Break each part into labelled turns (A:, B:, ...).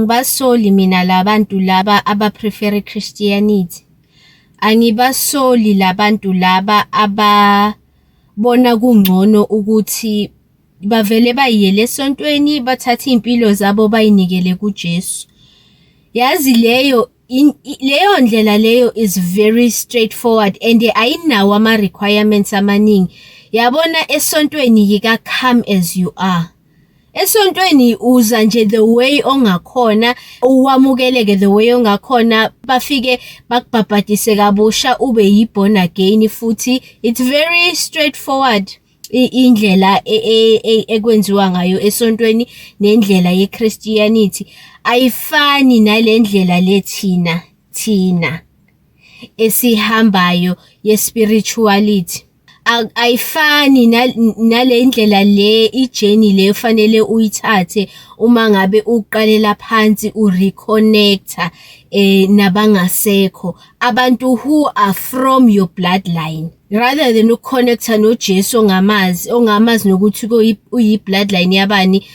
A: Angibasoli mina la bantu laba aba-prefer-a i-Christianity. Angibasoli la bantu laba ababona kungcono ukuthi bavele bayiyele esontweni bathathe iy'mpilo zabo bay'nikele kuJesu. Yazi leyo leyo ndlela leyo is very straightforward and ayinawo ama-requirements amaningi. Yabona, esontweni yika-come as you are. Esontweni uza nje the way ongakhona, uwamukeleke the way ongakhona, bafike bakubhabhadise kabusha, ube yi-born again futhi. It's very straightforward indlela ekwenziwa ngayo esontweni, nendlela ye-Christianity ayifani nale ndlela le thina esihambayo ye-spirituality. Ayifani nale ndlela le, i-journey le ofanele uyithathe uma ngabe uqalela phansi u-reconnect-a nabangasekho, abantu who are from your bloodline, rather than uku-connect-a noJesu ongamazi, ongamazi nokuthi uyi-bloodline yabani.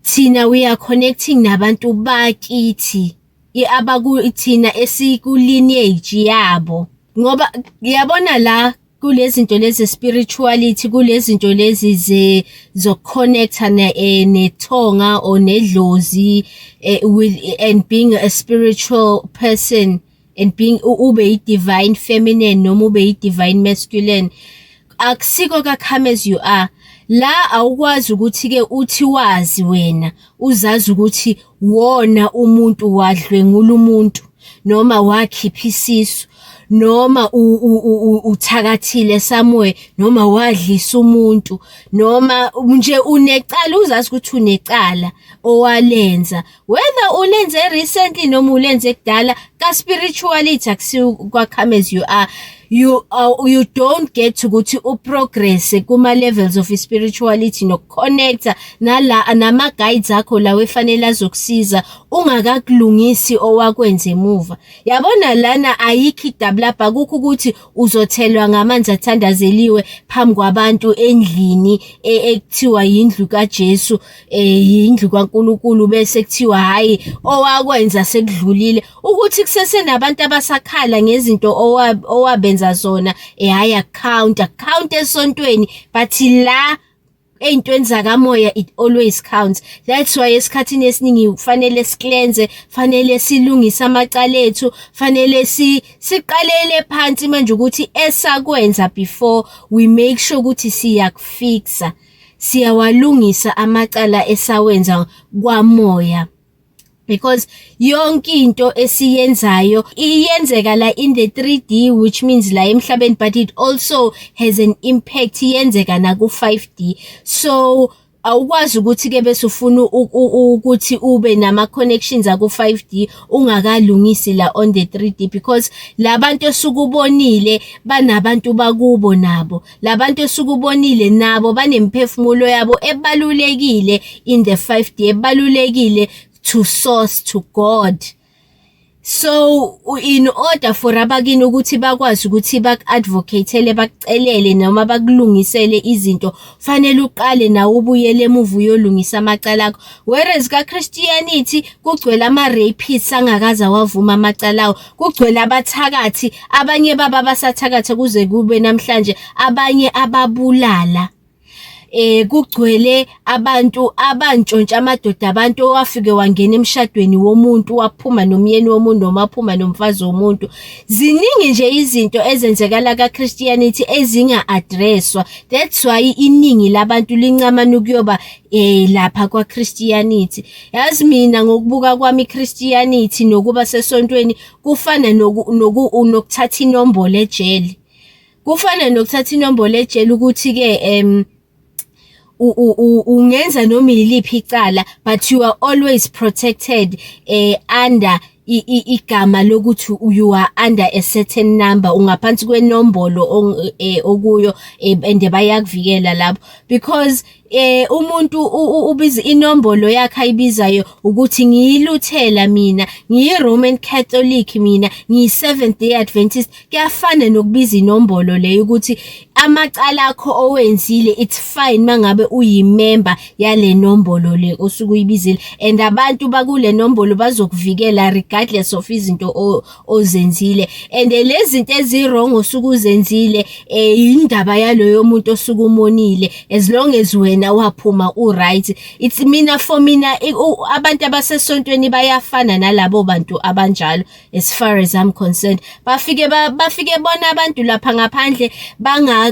A: Thina we are connecting nabantu bakithi, thina esiku-lineage yabo, ngoba yabona la kule zinto lezi spirituality, kule zinto lezi zoku-connect-a nethonga or nedlozi, with and being a spiritual person and being ube i-divine feminine noma ube i-divine masculine, akusiko ka-come as you are. La awukwazi ukuthi-ke uthi wazi wena uzazi ukuthi wona umuntu wadlwengula umuntu noma wakhipha isisu noma uthakathile somewhere noma wadlisa umuntu noma nje unecala, uzazi ukuthi unecala owalenza, whether ulenze recently noma ulenze kudala. Ka-spirituality akusiyo kwa-come as you are. You don't get ukuthi u-progress kuma-levels of spirituality noku-connect-a nala nama-guides akho lawa efanele azokusiza ungakakulungisi owakwenza emuva. Yabona, lana ayikho i-double up, akukho ukuthi uzothelwa ngamanzi athandazeliwe phambi kwabantu endlini ekuthiwa yindlu kaJesu, yindlu kaNkulunkulu, bese kuthiwa hhayi, owakwenza sekudlulile, ukuthi kusesenabantu abasakhala ngezinto owabenza zona. Hhayi, aku-count, aku-count esontweni, but la ey'ntweni zakamoya it always counts. That's why esikhathini esiningi kufanele si-cleanse, fanele silungise amacala ethu, fanele siqalele phansi manje ukuthi esakwenza before, we make sure ukuthi siyaku-fix-a, siyawalungisa amacala esawenza kwamoya, because yonke into esiyenzayo iyenzeka la in the 3D, which means la emhlabeni, but it also has an impact, iyenzeka naku 5D. So awukwazi ukuthi ke bese ufuna ukuthi ube nama connections aku 5D ungakalungisi la on the 3D, because labantu esukubonile banabantu bakubo nabo, labantu esukubonile nabo banemphefumulo yabo ebalulekile in the 5D, ebalulekile to source, to God. So in order for abakini ukuthi bakwazi ukuthi baku-advocate-ele, bakucelele noma bakulungisele izinto, fanele uqale nawe ubuyele emuva uyolungisa amacala akho. Whereas ka-Christianity kugcwele ama-rapists angakaze awavuma amacala awo, kugcwele abathakathi, abanye babo abasathakatha kuze kube namhlanje, abanye ababulala, kugcwele abantu abantshontsha amadoda abantu, owafike wangena emshadweni womuntu, waphuma nomyeni womuntu noma waphuma nomfazi womuntu. Ziningi nje izinto ezenzekala ka-Christianity ezinga-address-wa. That's why iningi labantu lincamana ukuyoba lapha kwa-Christianity. Yazi, mina ngokubuka kwami, i-Christianity nokuba sesontweni kufana nokuthatha inombolo ejele. Kufana nokuthatha inombolo ejele ukuthi-ke ungenza noma yiliphi icala, but you are always protected under igama lokuthi you are under a certain number, ungaphansi kwenombolo okuyo and bayakuvikela lapho, because umuntu ubiza inombolo yakhe ayibizayo ukuthi ngiyiluthela mina, ngiyi-Roman Catholic mina, ngiyi-Seventh Day Adventist. Kuyafana nokubiza inombolo leyo ukuthi Amacala akho owenzile, it's fine mangabe uyimemba yale nombolo le osuke uyibizile and abantu bakule nombolo bazokuvikela regardless of izinto ozenzile. And lezi zinto ezi-wrong osuke uzenzile, indaba yaloyo muntu osuke umonile, as long as wena waphuma u-right. It's mina, for mina, abantu abasesontweni bayafana nalabo bantu abanjalo as far as I'm concerned. Bafike bona abantu lapha ngaphandle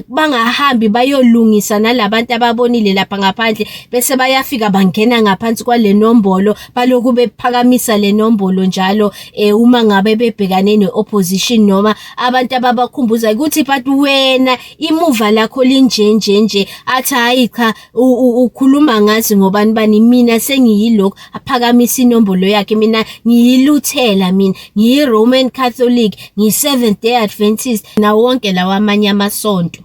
A: bangahambi bayolungisa nalabantu ababonile lapha ngaphandle, bese bayafika bangena ngaphansi kwale nombolo, baloku bephakamisa le nombolo njalo uma ngabe bebhekane ne-opposition noma abantu ababakhumbuza ukuthi, "But wena imuva lakho linje nje nje." Athi, "Hayi cha, ukhuluma ngazi ngobani bani, mina sengiyilokhu." Aphakamisa inombolo yakhe, "Mina ngiyiluthela, mina ngiyi-Roman Catholic, ngiyi-Seventh Day Adventist," nawo wonke lawa amanye amasonto.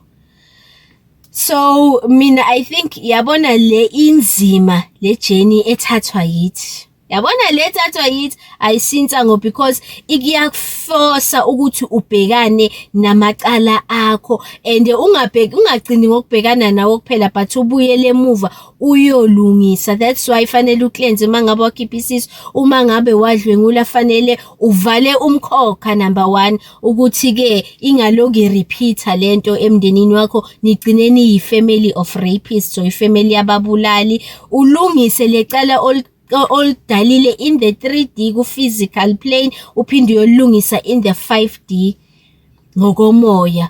A: So mina I think, yabona le inzima le journey ethathwa yithi, yabona le ethathwa yithi ayisinsango, because iyakufosa ukuthi ubhekane namacala akho and ungabheki, ungagcini ngokubhekana nawo kuphela, but ubuyele emuva uyolungisa. That's why fanele u-cleanse uma ngabe wakhipha isisu, uma ngabe wadlwengula, fanele uvale umkhokha number one, ukuthi-ke ingaloku i-repeat-a lento emndenini wakho, nigcine niyi-family of rapists or i-family yababulali. Ulungise lecala oludalile in the 3D ku-physical plane, uphinde uyolungisa in the 5D ngokomoya,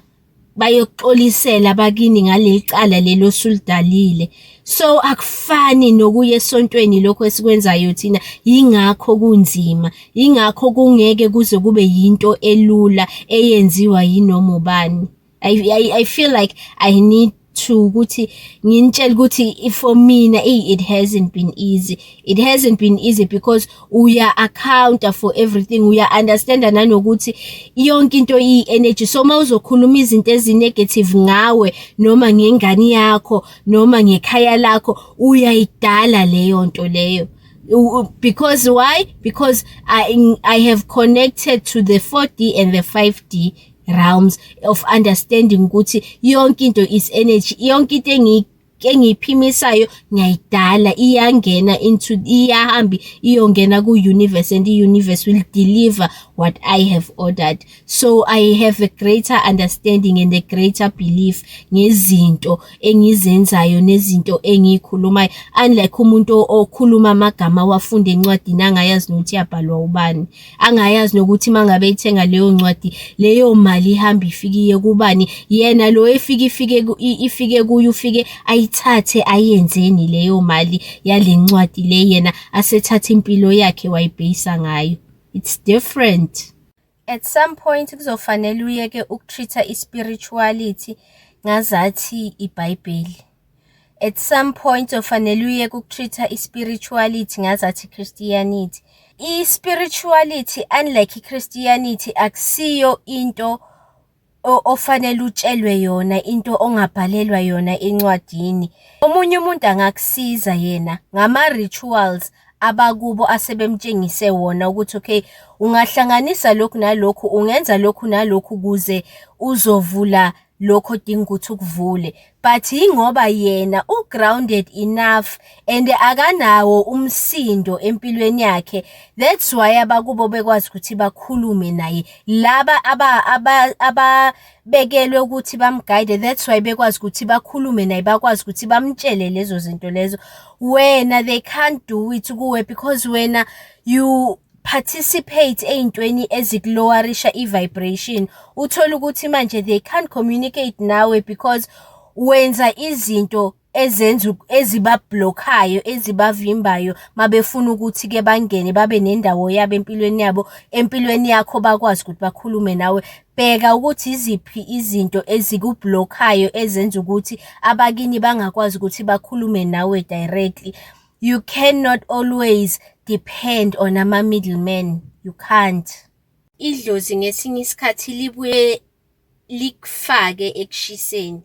A: bayokuxolisela abakini ngaleli cala leli osulidalile. So akufani nokuya esontweni lokho esikwenzayo thina, yingakho kunzima, yingakho kungeke kuze kube yinto elula eyenziwa yinoma ubani. I feel like I need to ukuthi nginitshele ukuthi for mina it hasn't been easy. It hasn't been easy because uya account for everything, uya understand nanokuthi yonke into iyi-energy. So mawuzokhuluma izinto ezi-negative ngawe noma ngengane yakho noma ngekhaya lakho, uyayidala leyo nto leyo. Because why? Because I have connected to the 4D and the 5D realms of understanding ukuthi yonke into is energy, yonke into engiyiphimisayo ngiyayidala, iyangena into, iyahamba iyongena ku-universe and i-universe will deliver what I have ordered. So I have a greater understanding and a greater belief ngezinto engizenzayo nezinto engiyikhulumayo, unlike umuntu okhuluma amagama awafunda encwadini angayazi nokuthi yabhalwa ubani, angayazi nokuthi mangabe ethenga leyo ncwadi, leyo mali ihamba ifike iye kubani, yena lo efike ifike kuye, ufike ayithathe ayenzeni leyo mali yale ncwadi le yena asethatha impilo yakhe wayibheyisa ngayo. It's different. At some point kuzofanele uyeke uku-treat-a i-spirituality ngazathi iBhayibheli. At some point ufanele uyeke uku-treat-a i-spirituality ngazathi i-Christianity. I-spirituality, unlike i-Christianity, akusiyo into ofanele utshelwe yona, into ongabhalelwa yona encwadini. Omunye umuntu angakusiza yena ngama-rituals abakubo asebemtshengise wona ukuthi, okay, ungahlanganisa lokhu nalokhu, ungenza lokhu nalokhu ukuze uzovula lokho odinga ukuthi ukuvule. But yingoba yena u-grounded enough and akanawo umsindo empilweni yakhe, that's why abakubo bekwazi ukuthi bakhulume naye. Laba ababekelwe ukuthi bam-guide, that's why bekwazi ukuthi bakhulume naye, bakwazi ukuthi bamtshele lezo zinto lezo. Wena they can't do it kuwe because wena you participate ey'ntweni eziku-lower-isha i-vibration. Uthole ukuthi manje they can't communicate nawe because wenza izinto ezenza eziba-block-ayo, ezibavimbayo mabefuna ukuthi-ke bangene babe nendawo yabo empilweni yabo, empilweni yakho, bakwazi ukuthi bakhulume nawe. Bheka ukuthi iziphi izinto eziku-block-ayo ezenza ukuthi abakini bangakwazi ukuthi bakhulume nawe directly. You cannot always depend on ama-middlemen, you can't. Idlozi ngesinye isikhathi libuye likufake ekushiseni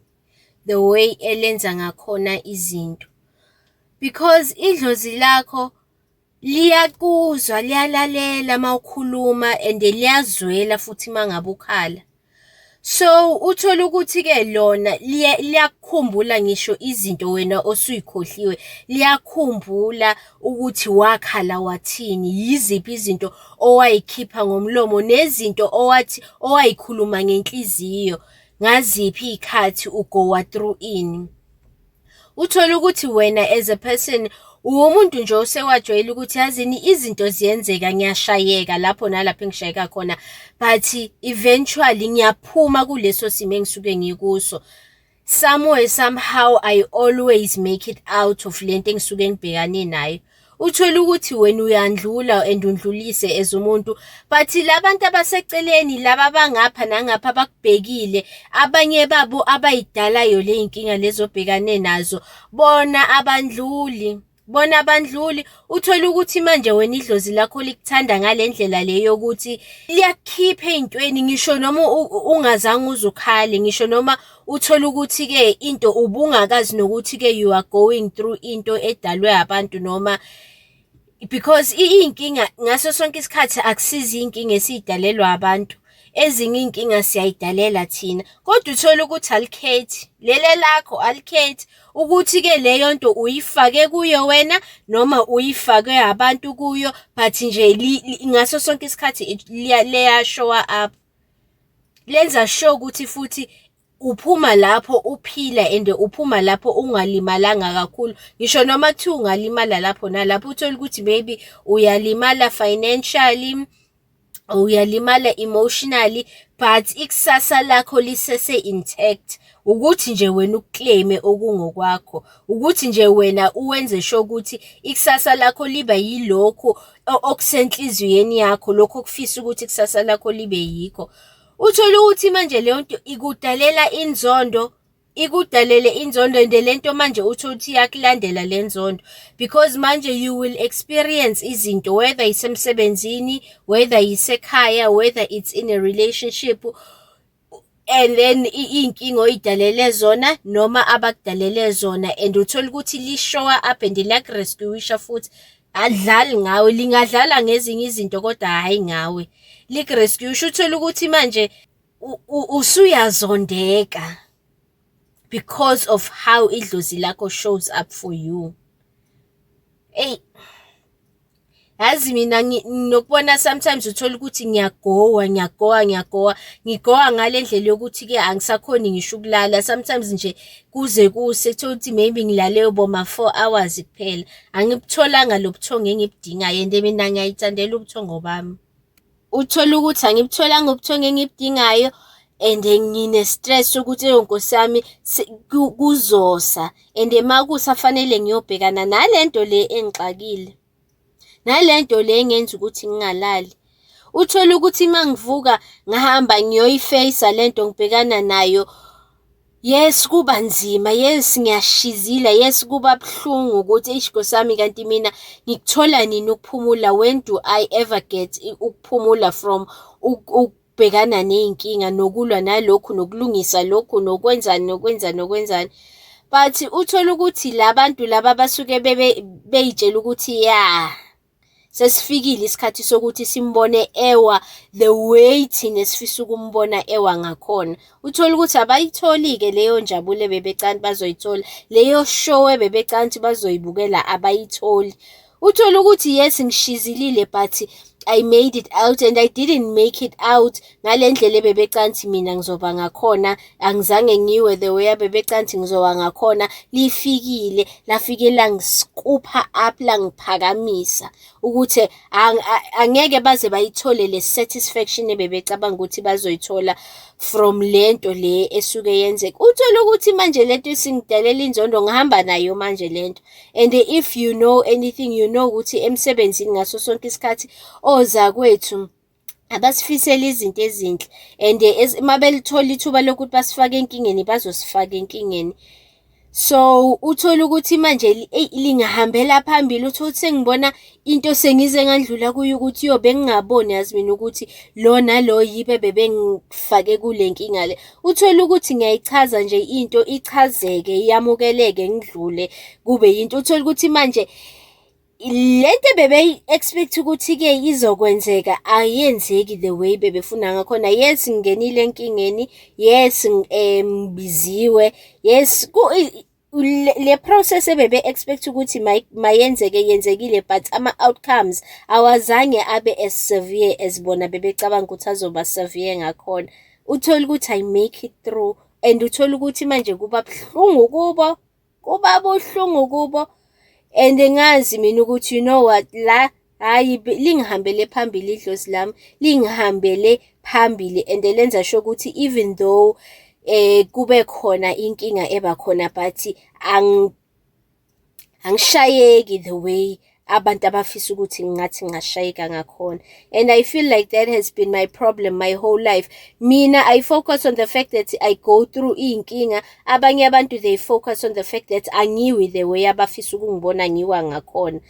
A: the way elenza ngakhona izinto. Because idlozi lakho liyakuzwa, liyalalela mawukhuluma and liyazwela futhi uma ngabe ukhala. So, uthole ukuthi-ke lona liyakukhumbula ngisho izinto wena osuyikhohliwe, liyakhumbula ukuthi wakhala wathini, yiziphi izinto owayikhipha ngomlomo nezinto owathi owayikhuluma ngenhliziyo, ngaziphi iy'khathi u-go-a through ini. Uthole ukuthi wena as a person uwumuntu nje osewajwayela ukuthi yazini izinto ziyenzeka, ngiyashayeka lapho nalapho engishayeka khona but eventually ngiyaphuma kuleso simo engisuke ngikuso. Somewhere, somehow I always make it out of lento engisuke ngibhekane nayo. Uthole ukuthi wena uyandlula and undlulise as umuntu, but la bantu abaseceleni laba abangapha nangapha abakubhekile, abanye babo abay'dalayo ley'nkinga lezi obhekane nazo, bona abandluli, bona abandluli. Uthole ukuthi manje wena idlozi lakho likuthanda ngale ndlela le yokuthi liyakukhipha ey'ntweni ngisho noma ungazange uze ukhale, ngisho noma uthole ukuthi-ke into ubungakazi nokuthi-ke you are going through into edalwe abantu noma because iy'nkinga ngaso sonke isikhathi akusizo iy'nkinga esiy'dalelwa abantu, ezinye iy'nkinga siyay'dalela thina. Kodwa uthole ukuthi alikhethi, leli elakho alikhethi ukuthi-ke leyo nto uyifake kuyo wena noma uyifake abantu kuyo, but nje ngaso sonke isikhathi liya-show-a up. Lenza sure ukuthi futhi uphuma lapho uphila and uphuma lapho ungalimalanga kakhulu. Ngisho noma kuthiwa ungalimala lapho nalapho, uthole ukuthi maybe uyalimala financially, uyalimala emotionally, but ikusasa lakho lisese-intact. Ukuthi nje wena uku-claim-e okungokwakho, ukuthi nje wena uwenze sure ukuthi ikusasa lakho liba yilokhu okusenhliziyweni yakho, lokhu okufisa ukuthi ikusasa lakho libe yikho. Uthole ukuthi manje leyo nto ikudalela inzondo, ikudalele inzondo and le nto manje uthole ukuthi iyakulandela le nzondo because manje you will experience izinto whether isemsebenzini, whether isekhaya, whether it's in a relationship, and then iy'nkinga oy'dalele zona noma abakudalele zona and uthole ukuthi li-show-a up and liyaku-rescue-isha futhi, alidlali ngawe, lingadlala ngezinye izinto kodwa hhayi ngawe. Liku-rescue-isha uthole ukuthi manje usuyazondeka because of how idlozi lakho shows up for you. Eyi, yazi mina nginokubona sometimes uthole ukuthi ngiya-go-a, ngiya-go-a, ngiya-go-a, ngi-go-a ngale ndlela yokuthi-ke angisakhoni ngisho ukulala. Sometimes nje kuze kuse, uthole ukuthi maybe ngilale boma-4 hours kuphela. Angibutholanga lo buthongo engibudingayo and mina ngiyayithandela ubuthongo bami. Uthole ukuthi angibutholanga ubuthongo engibudingayo and ngine-stress sokuthi eyo Nkosi yami kuzosa and makusa fanele ngiyobhekana nale nto le engixakile, nale nto le engenza ukuthi ngingalali. Uthole ukuthi uma ngivuka ngihamba ngiyoyi-face-a le nto ngibhekana nayo, yes kuba nzima, yes ngiyashizila, yes kuba buhlungu ukuthi eish Nkosi yami kanti mina ngikuthola nini ukuphumula? When do I ever get ukuphumula from ukubhekana ney'nkinga nokulwa nalokhu, nokulungisa lokhu, nokwenzani, nokwenzani, nokwenzani. But uthole ukuthi la bantu laba abasuke bey'tshela ukuthi ya, sesifikile isikhathi sokuthi simbone ewa the way thina esifisa ukumbona ewa ngakhona. Uthole ukuthi abayitholi-ke leyo njabulo ebebecabanga bazoyithola, leyo show ebebecabanga ukuthi bazoyibukela abayitholi. Uthole ukuthi yes ngishizilile but I made it out and I didn't make it out ngale ndlela ebebecabanga ukuthi mina ngizoba ngakhona, angizange ngiwe the way abebecabanga ukuthi ngizoba ngakhona. Lifikile, lafike langi-scoop-a up, langiphakamisa ukuthi angeke baze bayithole le satisfaction ebebecabanga ukuthi bazoyithola from lento le esuke yenzeka. Uthole ukuthi manje lento isingidalela inzondo, ngihamba nayo manje lento and if you know anything, you know ukuthi emsebenzini ngaso sonke isikhathi ozakwethu abasifiseli izinto ezinhle and uma belithola ithuba lokuthi basifake enkingeni, bazosifaka enkingeni. So, uthole ukuthi manje eyi lingahambela phambili, uthole ukuthi sengibona into sengize ngandlula kuyo ukuthi yo bengingaboni yazi mina ukuthi lo nalo yibo ebebengifake kule nkinga le. Uthole ukuthi ngiyayichaza nje into ichazeke, yamukeleke, ngidlule kube yinto. Uthole ukuthi manje Lento ebebeyi-expect ukuthi-ke izokwenzeka ayenzeki the way bebefuna ngakhona. Yes, ngingenile enkingeni, yes, ngibiziwe, yes, le process ebebe-expect ukuthi mayenzeke yenzekile but ama-outcomes awazange abe as severe as bona bebecabanga ukuthi azoba severe ngakhona. Uthole ukuthi I make it through and uthole ukuthi manje kuba buhlungu kubo, kuba buhlungu kubo and ngazi mina ukuthi, you know what, la hhayi, lingihambele phambili idlozi lami, lingihambele phambili and lenza sure ukuthi even though kube khona inkinga eba khona, but angishayeki the way abantu abafisa ukuthi ngathi ngingashayeka ngakhona. And I feel like that has been my problem my whole life. Mina, I focus on the fact that I go through iy'nkinga, abanye abantu, they focus on the fact that angiwi the way abafisa ukungibona ngiwa ngakhona.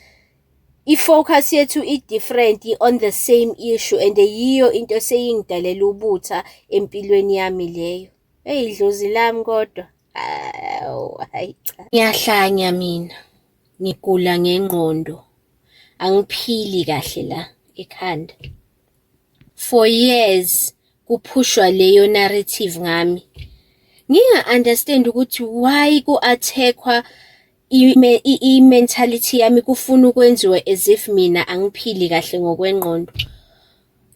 A: I-focus yethu i-different on the same issue and yiyo into eseyingidalela ubutha empilweni yami leyo. Eyi, dlozi lami kodwa, hawu, hhayi cha. Ngiyahlanya mina, ngigula ngengqondo, angiphili kahle la ekhanda. For years kuphushwa leyo narrative ngami. Nginga-understand ukuthi why ku-attack-wa i-mentality yami, kufuna ukwenziwa as if mina angiphili kahle ngokwengqondo.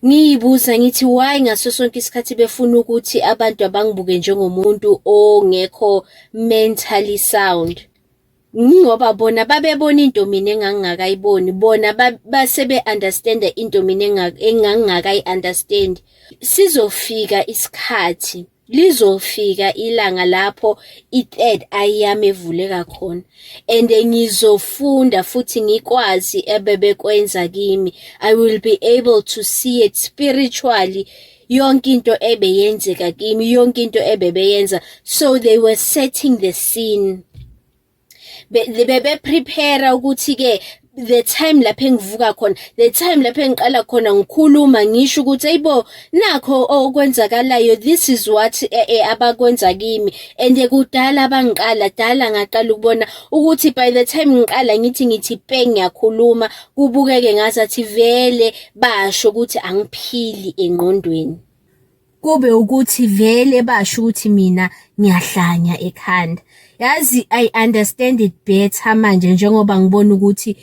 A: Ngiyibuza ngithi, why ngaso sonke isikhathi befuna ukuthi abantu abangibuke njengomuntu ongekho mentally sound? Yingoba bona babebona into mina engangingakayiboni, bona base be-understand-a into mina engangingakayi-understand. Sizofika isikhathi, lizofika ilanga lapho i-third eye yami evuleka khona and ngizofunda futhi ngikwazi ebebekwenza kimi. I will be able to see it spiritually, yonke into ebeyenzeka kimi, yonke into ebebeyenza. So they were setting the scene. Bebe-prepare-a ukuthi-ke the time lapho engivuka khona, the time lapho engiqala khona ngikhuluma, ngisho ukuthi, "Hayibo, nakho okwenzakalayo, this is what abakwenza kimi." And kudala bangiqala, dala ngaqala ukubona ukuthi by the time ngiqala ngithi pe ngiyakhuluma, kubukeke ngazathi vele basho ukuthi angiphili engqondweni. Kube ukuthi vele basho ukuthi mina ngiyahlanya ekhanda. Yazi, I understand it better manje njengoba ngibona ukuthi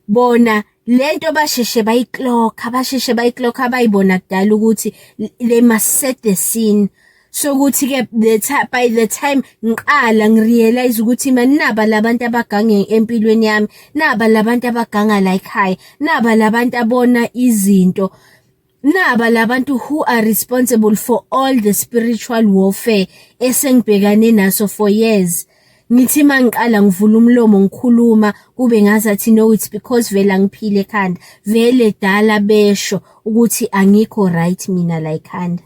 A: bona lento basheshe bayiklokha, basheshe bayiklokha, bayibona kudala ukuthi they must set the scene. So ukuthi-ke by the time ngiqala ngi-realise ukuthi mani, naba labantu abagange empilweni yami, naba labantu abaganga la ekhaya, naba labantu abona izinto, naba labantu who are responsible for all the spiritual warfare esengibhekane naso for years. Ngithi mangiqala ngivula umlomo ngikhuluma, kube ngazathi no, it's because vele angiphile ekhanda, vele dala besho ukuthi angikho right mina la ekhanda.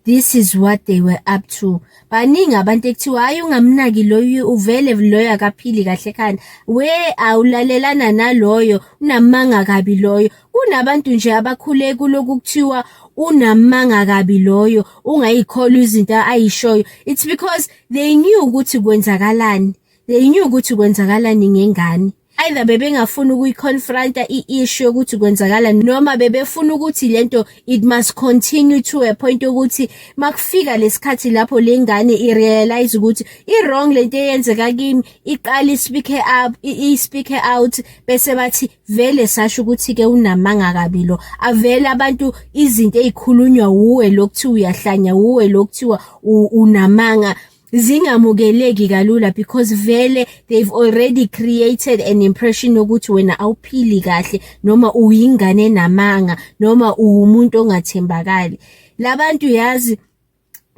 A: This is what they were up to. Baningi abantu ekuthiwa, "Hhayi, ungamnaki loyo, uvele loyo akaphili kahle ekhanda. We awulalelana naloyo, unamanga kabi loyo." Kunabantu nje abakhule kuloku kuthiwa unamanga kabi loyo, ungayikholwa izinto ayishoyo. It's because they knew ukuthi kwenzakalani. They knew ukuthi kwenzakalani ngengane. Either bebengafuni ukuyi-confront-a i-issue yokuthi kwenzakalani, noma bebefuna ukuthi lento it must continue to a point yokuthi makufika lesikhathi lapho le ngane i-realize ukuthi i-wrong lento eyenzeka kimi, iqale i-speak up, i-speak out, bese bathi vele sasho ukuthi-ke unamanga kabi lo. Avele abantu izinto ey'khulunywa wuwe lo kuthiwa uyahlanya, wuwe lo kuthiwa unamanga, zingamukeleki kalula because vele they've already created an impression yokuthi wena awuphili kahle, noma uyingane enamanga, noma uwumuntu ongathembakali. Labantu, yazi,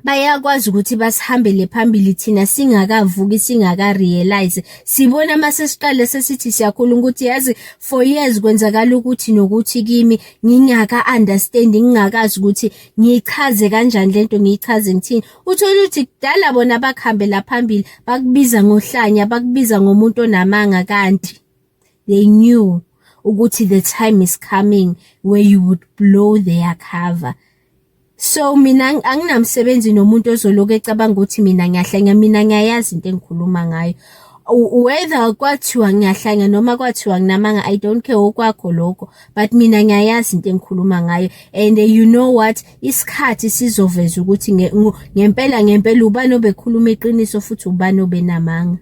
A: bayakwazi ukuthi basihambele phambili thina singakavuki, singaka-realize. Sibona mase siqale sesithi siyakhuluma ukuthi, yazi, for years kwenzakala ukuthi nokuthi kimi, ngingaka-understand, ngingakazi ukuthi ngiyichaze kanjani lento, ngiyichaze ngithini. Uthole ukuthi kudala bona bakuhambela phambili, bakubiza ngohlanya, bakubiza ngomuntu onamanga, kanti they knew ukuthi the time is coming where you would blow their cover. So mina anginamsebenzi nomuntu ozoloku ecabanga ukuthi mina ngiyahlanya, mina ngiyayazi into engikhuluma ngayo. Whether kwathiwa ngiyahlanya noma kwathiwa nginamanga, I don't care, okwakho lokho, but mina ngiyayazi into engikhuluma ngayo. And you know what, isikhathi sizoveza ukuthi ngempela ngempela ubani obekhuluma iqiniso futhi ubani obenamanga.